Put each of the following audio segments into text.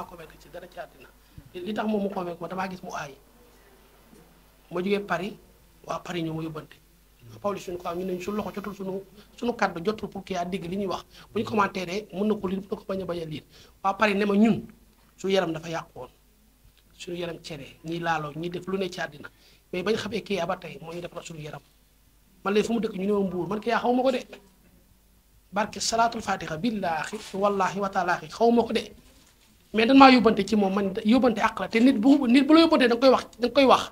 convaincre ci dara ci àddina li tax moom mu convaincre ma damaa gis mu aay ma jógee Paris waa Paris ñoo ma yóbbante Pawlish suñu ko am ñu ne suñu loxo jotul suñu kàddu jotul pour kii a dégg li ñuy wax bu ñu commentaire mën na ko lire mën na ko bañ a lire waa Paris ne ma ñun suñu yaram dafa yàqu woon suñu yaram cere ñii laaloo ñii def lu ne ci àddina mais bañ xamee kii ba tey moo ñu defal suñu yaram man leen fu mu dëkk ñu ne ma Mbuur man kii yaa xaw ma ko de barke salaatul fatiha billaahi wallaahi wa taalaahi xaw ma ko de mais dañ maa yóbbante ci moom man yóbbante àq la te nit bu la yóbbante da nga koy wax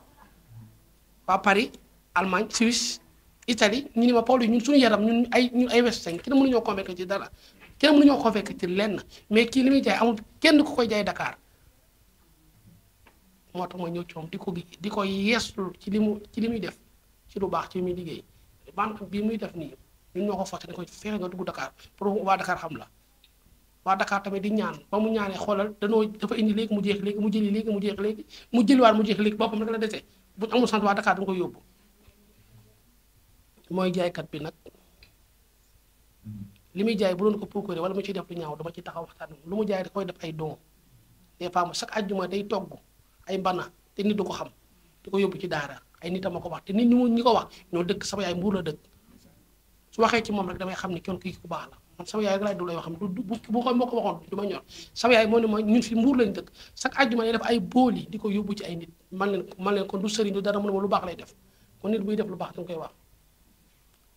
waa Paris Allemagne Suisse Italie ñu ni ma Pawlish ñun suñu yaram ñun ay West kenn mënuñoo convaincre ci dara kenn mënuñoo convaincre ci lenn mais kii li muy jaay amul kenn ku koy jaay Dakar moo tax ma ñëw ci moom di ko yeesul ci li muy def ci lu baax ci li muy liggéey banque bii muy def nii ñun ñoo ko forcé ne ko fexe nga dugg Dakar pour waa Dakar xam la waa Dakar tamit di ñaan ba mu ñaanee xoolal dafa indi léegi mu jeex léegi mu jëli léegi mu jeex léegi mu jëliwaat mu jeex léegi boppam rek la dese bu amul sant waa Dakar dañu koy yóbbu mooy jaaykat bi nag li muy jaay bu doon ko procuré wala mu ciy def lu ñaaw dama ci taxaw waxtaan lu mu jaay da koy def ay don des fois mu chaque àjjuma day togg ay mbana te nit du ko xam di ko yóbbu ci daara ay nitam ma ko wax te nit ñi ko wax ñoo dëkk sama yaay Mbuur la dëkk su waxee ci moom rek damay xam ni kon kii ku baax la man sama yaay rek laay du lay waxam bu ko moo ko waxoon du ma ñor sama yaay moo ne ma ñun fi Mbuur lañ dëkk chaque àjjuma day def ay booli di ko yóbbu ci ay nit man leen kon du sëriñ du dara mu ne ma lu baax lay def kon nit buy def lu baax danga koy wax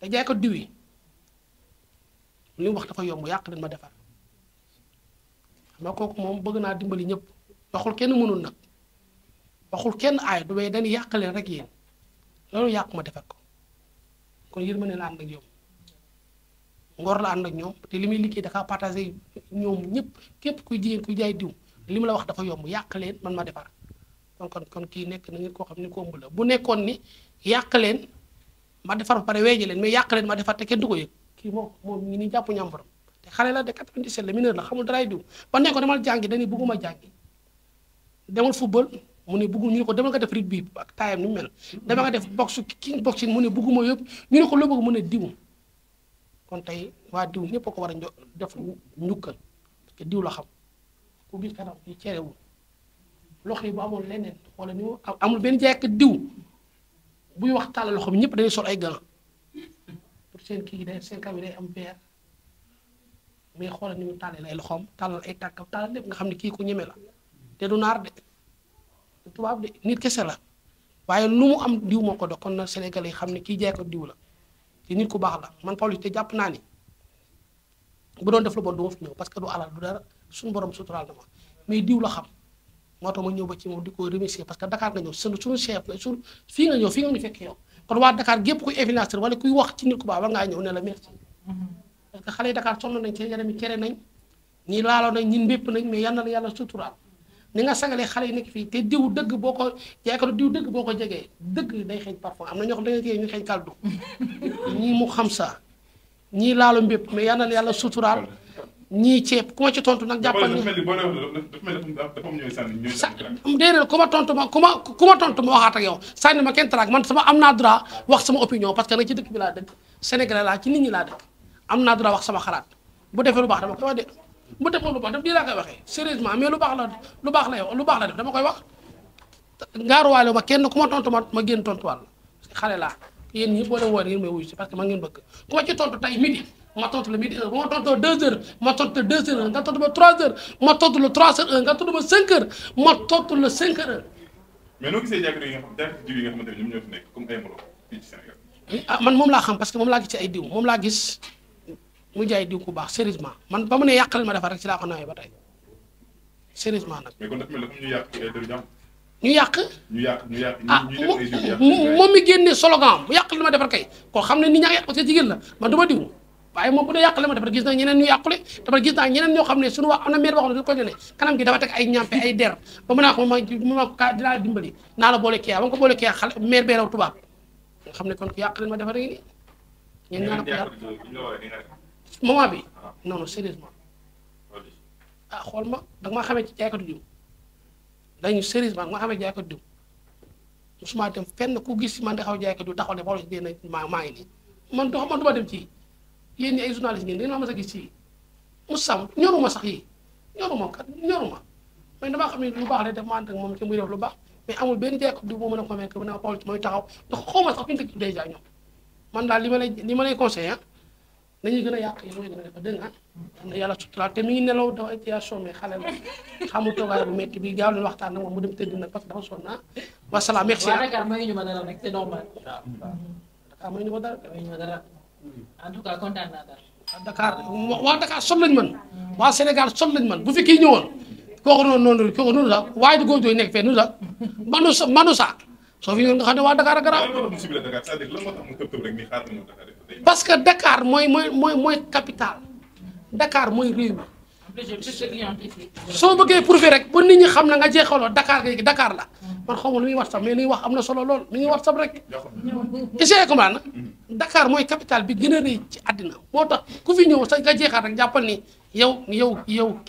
te jaay ko diw yi li mu wax dafa yomb yàq leen ma defar xam nga kooku moom bëgg naa dimbali ñëpp waxul kenn mënul nag waxul kenn aay du may dañuy yàq leen rek yéen loolu yàq ma defar ko kon yërmande la ànd ak ñoom ngor la ànd ak ñoom te li muy liggéey dafa partagé ñoom ñëpp képp kuy jigéen kuy jaay diw li mu la wax dafa yomb yàq leen man ma defar kon kii nekk na ngeen koo xam ni ko ëmb la bu nekkoon ni yàq leen ma defar ba pare weeje leen mais yàq leen ma defar te kenn du ko yëg kii moom ngi ni jàpp ñàmbaram te xale la de 97 la mineur la xamul daraay diw ba nekkoon demal jàngi dañuy bëgguma jàngi demal football mu ne bëggu ñu ne ko demal nga def rugby ak taayam ni mu mel dama nga def king boxing mu ne bëgguma yëpp ñu ne ko loo bëgg mu ne diw kon tey waa diw ñëpp a ko war a def njukkal parce que diw la xam ku gis kanam yi cerewul loxo yi bu amoon leneen wala ni mu amul benn jaaykat diw buy wax tàllal loxo bi ñëpp dañuy sol ay gants pour seen kii day seen kaw yi day am verre mais xoolal ni mu tàllal ay loxoom tàllal ay tàkkam tàllal lépp nga xam ne kii ku ñeme la te du naar de tubaab de nit kese la waaye lu mu am diw moo ko dox kon na Sénégalais yi xam ne kii jaay ko diw la te nit ku baax la man Pawlish te jàpp naa ni bu doon def lu bon du ma fi ñëw parce que du alal du dara suñu borom suturaal na ma mais diw la xam moo tax ma ñëw ba ci moom di ko remercier parce que Dakar nga ñëw suñu chef la fii nga ñëw fii nga ñu fekk yow kon waa Dakar gépp kuy influenceur wala kuy wax ci nit ku baax war ngaa ñëw ne la merci parce que xale yi Dakar sonn nañ seen yaram yi cere nañ ñii laaloo nañ ñin mbépp nañ mais yal na la yàlla suturaal ni nga sagalee xale yi nekk fii te diw dëgg boo ko jaaykat diw dëgg boo ko jegee dëgg day xeeñ parfum am na ñoo xam da nga ñu xeeñ kaldu ñii mu xam sa ñii laalo mbépp mais yal na yàlla suturaal ñii ceeb ku ma ci tontu nag jàppal ni déedéet ku ma tontu ma waxaat ak yow sànni ma kenn traak man sama am naa droit wax sama opinion parce que nag ci dëkk bi laa dëkk Sénégalais laa ci nit ñi laa dëkk am naa droit wax sama xalaat bu defee lu baax dama koy wax de bu defoon lu baax daf di laa koy waxee sérieusement mais lu baax la def dama koy wax ngaaruwaale ma kenn ku ma tontu ma génn tontuwaal parce que xale laa yéen ñi boo dem woowee ngeen may wuyu si parce que man ngeen bëgg ku ma ci tontu tey midi ma tontu la midi 1 bu ma tontoo 2 heures ma tontu la 2 heures nga tontu ma 3 heures ma tontu la 3 heures nga tontu ma 5 heures ma tontu la 5 heures. mais noo gisee jaaykat yi nga xamante ne ñoom ñoo fi nekk comme ay moroom fii ci Sénégal. ah man moom laa xam parce que moom laa gis ci ay diw moom laa gis mu jaay diw ku baax sérieusement man ba mu ne yàqal ma defar rek ci laa ko nawee ba tey sérieusement nag. mais kon dafa mel ne comme ñu yàq ay dëru jàmm. ñu yàq. ñu moom mi génnee slogan bu yàqal ma defar kay koo xam ne nit ñaa ngi yàq parce que jigéen la man du ma diw waaye moom bu dee yàqale ma defar gis naa ñeneen ñu yàqule dafa gis naa ñeneen ñoo xam ne suñu wax am na maire boo xam ne du ko ne kanam gi dafa teg ay ñàmpe ay der ba mu naa ko ma dinaa dimbali naa la boole kii ba nga ko boole kii xale maire bee raw tubaab nga xam ne kon ku yàqale ma defar ngi nii ñeen ñaa ko yàq moment bi non non sérieusement ah xool ma da nga maa xamee ci jaaykatu diw dañu sérieusement nga xamee jaaykatu diw musuma dem fenn ku gis man di xaw jaaykatu diw taxaw ne Pawlish dee na maa ngi nii man du ma dem ci yéen ñi ay journaliste ngeen dañu ma mas a gis ci mu sam ñoruma sax yi ñoruma kat ñoruma mais damaa xam ne lu baax lay def ma ànd ak moom ci muy def lu baax mais amul benn jeex di bu mën a convaincre ne xool mooy taxaw te xaw ma sax fi ñu dëkk déjà ñoom man daal li ma lay conseillé ah nañuy gën a yàq yi mooy gën a def dégg nga ah yàlla suturaal te mi ngi nelaw dafa ci sonn xale la xamul toogaay bu métti bi gaaw leen waxtaan nag moom mu dem tëdd nag parce que dafa sonn ah wasalaam merci. waa Dakar mayuñu ma dara nag c'est normal. Dakar may ñu ko dara. mayuñu ma dara en tout cas kontaan naa daal. Dakar waa Dakar sol lañ mën waa Sénégal sol lañ mën bu fi kii ñëwoon kooku noonu sax waaye du góor jooy nekk fee nu sax manu sa soo fi ñëwoon nga xam ne waa Dakar a garaaw parce que Dakar mooy capital Dakar mooy réew mi soo bëggee prouver rek ba nit ñi xam na nga jeexaloo Dakar gi Dakar la man xaw ma lu muy WhatsApp mais li ñuy wax am na solo lool li ñuy WhatsApp rek essayé comprendre na Dakar mooy capital bi gën a rëy ci àddina moo tax ku fi ñëw sa nga jeexal rek jàppal ni yow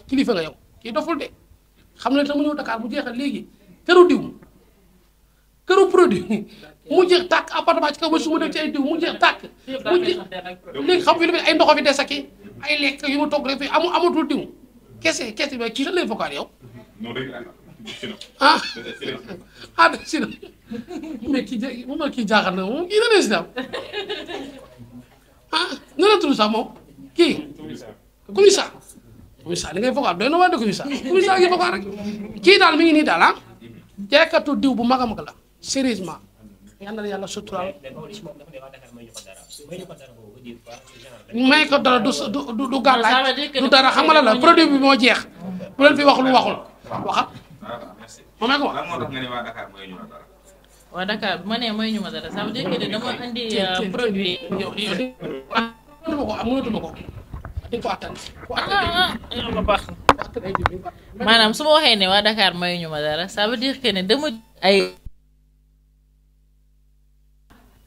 kilifa nga yow kii doful de xam ne tam mu ñëw Dakar mu jeexal léegi këru diw këru produit mu jeex tàkk appartement ci kaw ba su ma def ci ay diw mu jeex tàkk mu jeex léegi xam fi lu ay ndoxo fi des ak ay lekk yu ma togg rek fi amatul diw kese mais kii la lay vocal yow si na mais kii jaaxal na moom kii la lay si daam na la tudd sax moom kii commissaire li ngay vocal doy na waa de commissaire ngi vocal rek kii daal mi ngi nii daal jaaykatu diw bu mag a mag la sérieusement yal na yàlla suturaal may ko dara du gàllaaj du dara xam nga la produit bi moo jeex bu leen fi wax lu waxul waxat moom ko wax. waa Dakar bu ma nee mooy ñu ma dara ça veut dire que dama andi produit. mënatuma ko di ko attan yàlla baax na maanaam su ma waxee ne waa Dakar mooy ñu ma dara ça veut dire que ne dama ay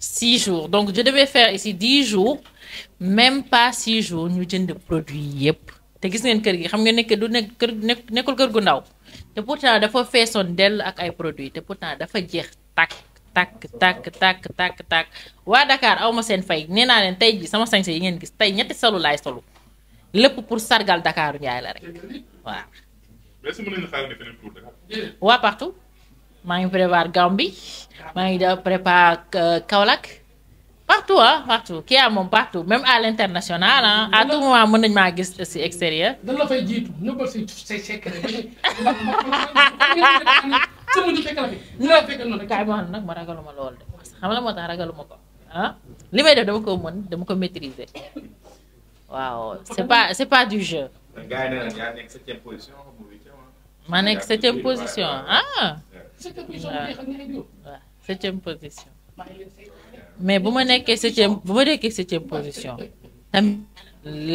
6 jours donc je devais faire ici 10 jours même pas 6 jours ñu jënd produit yépp te gis ngeen kër gi xam nga nekk du nekk kër nekkul kër gu ndaw te pourtant dafa feesoon dell ak ay produits te pourtant dafa jeex tàkk waa Dakar aw ma seen fay nee naa leen tey ji sama sañse yi ngeen gis tey ñetti solu laay solu lépp pour sargal Dakaru Njaay la rek waaw. waa partout maa ngi prévoir Gambie maa ngi prévoir Kaolack partout partout kii moom partout même à l'international à tout moment mën nañ maa gis si extérieur. dañ la fay jiitu nëbbal say secret kaay ma xam nag ma ragaluma lool de xam la moo tax ragaluma ko li may def dama ko mën dama ko maîtriser waaw c'est pas du jeu. ma nekk 7e position waaw 7e position mais bu ma nekkee 7e position tamit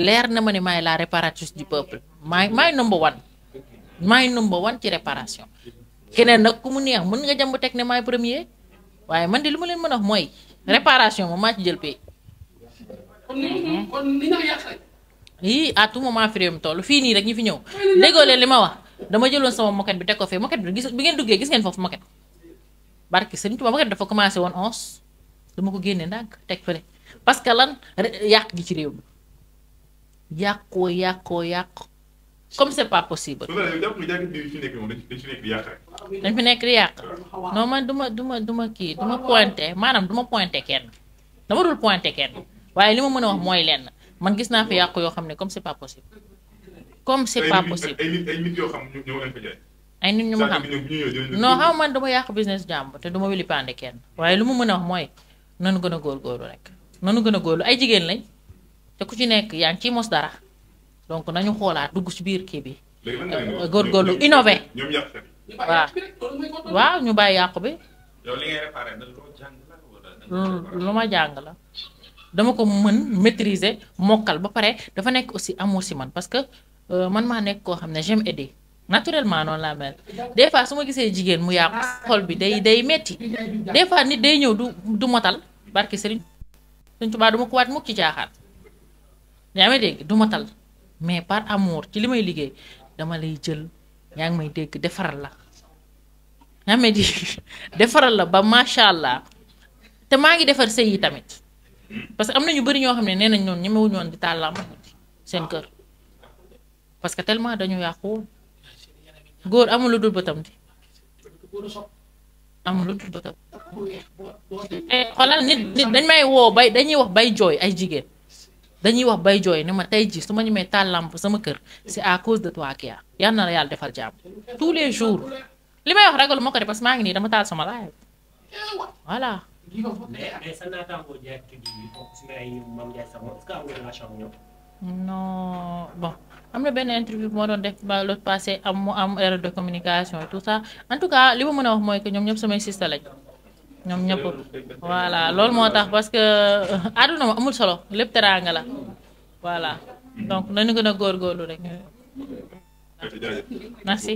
leer na ma ne maay la réparatrice du peuple maay number one ci réparation. keneen nag ku mu neex mën nga jàmb teg ne maay premier waaye man de li ma leen mën a wax mooy réparation moom maa ci jël pay. kon li nga yàq rek. yii à tout moment fi réew mi toll fii nii rek ñu fi ñëw déggoo leen li ma wax dama jëloon sama moquette bi teg ko fii moquette bi gis bi ngeen duggee gis ngeen foofu moquette barki Sëriñ Tuubaa moquette dafa commencé woon 11 dama ko génne ndànk teg fële parce que lan yàq gi ci réew mi yàqoo comme c'est pas possible. dañ fi nekk di yàq non man duma kii duma pointé maanaam duma pointé kenn dama dul pointé kenn waaye li ma mën a wax mooy lenn man gis naa fi yàqu yoo xam ne comme c'est pas possible. ay nit ñu ma xam non xam man dama yàq business jàmbur te duma wili pande kenn waaye lu ma mën a wax mooy nanu gën a góorgóorlu rek nanu gën a góorlu ay jigéen lañ te ku ci nekk yaa ngi ciy mos dara donc nañu xoolaat dugg ci biir kii bi góorgóorlu innové waaw ñu bàyyi yàqu bi lu ma jàng la dama ko mën maîtriser mokkal ba pare dafa nekk aussi amour si man parce que man maa nekk koo xam ne j'aime aider naturellement noonu laa mel des fois su ma gisee jigéen mu yàqu xol bi day metti des fois nit day ñëw du motal barki Sëriñ Tuubaa du ma ko waat mukk ci caaxaan yaa may dégg du motal mais par amour ci li may liggéey dama lay jël yaa ngi may dégg defaral la yaa may dégg defaral la ba macha allah te maa ngi defar sëy yi tamit parce que am na ñu bari ñoo xam ne nee nañ ñoom ñemewuñu woon di taal lamp seen kër parce que tellement dañu yàqu góor amul lu dul bëtam di góor a sopp amul lu dul bëtam. bu weex boo xoolal nit dañ may woo bay dañuy wax bay jooy ay jigéen dañuy wax bay jooy ne ma tey ji su ma ñemee taal lampe sama kër c'est à cause de toi Kya yal na la yàlla defal jàmm tous les jours li may wax ragalu ma ko de parce que maa ngi nii dama taal sama live voilà. mais sa naataangoo direct bi bokk si ay Mame Ndiaye Savon est-ce que am nga relation ak ñoom. non bon am na benn interview bu ma doon def ba l'autre passé am mu am erreur de communication et tout ça en tout cas li ma mën a wax mooy que ñoom ñëpp samay sista lañ ñoom ñëpp voilà loolu moo tax parce que àdduna ma amul solo lépp teraanga la voilà donc nañu gën a góorgóorlu rek. jaajëf. Merci.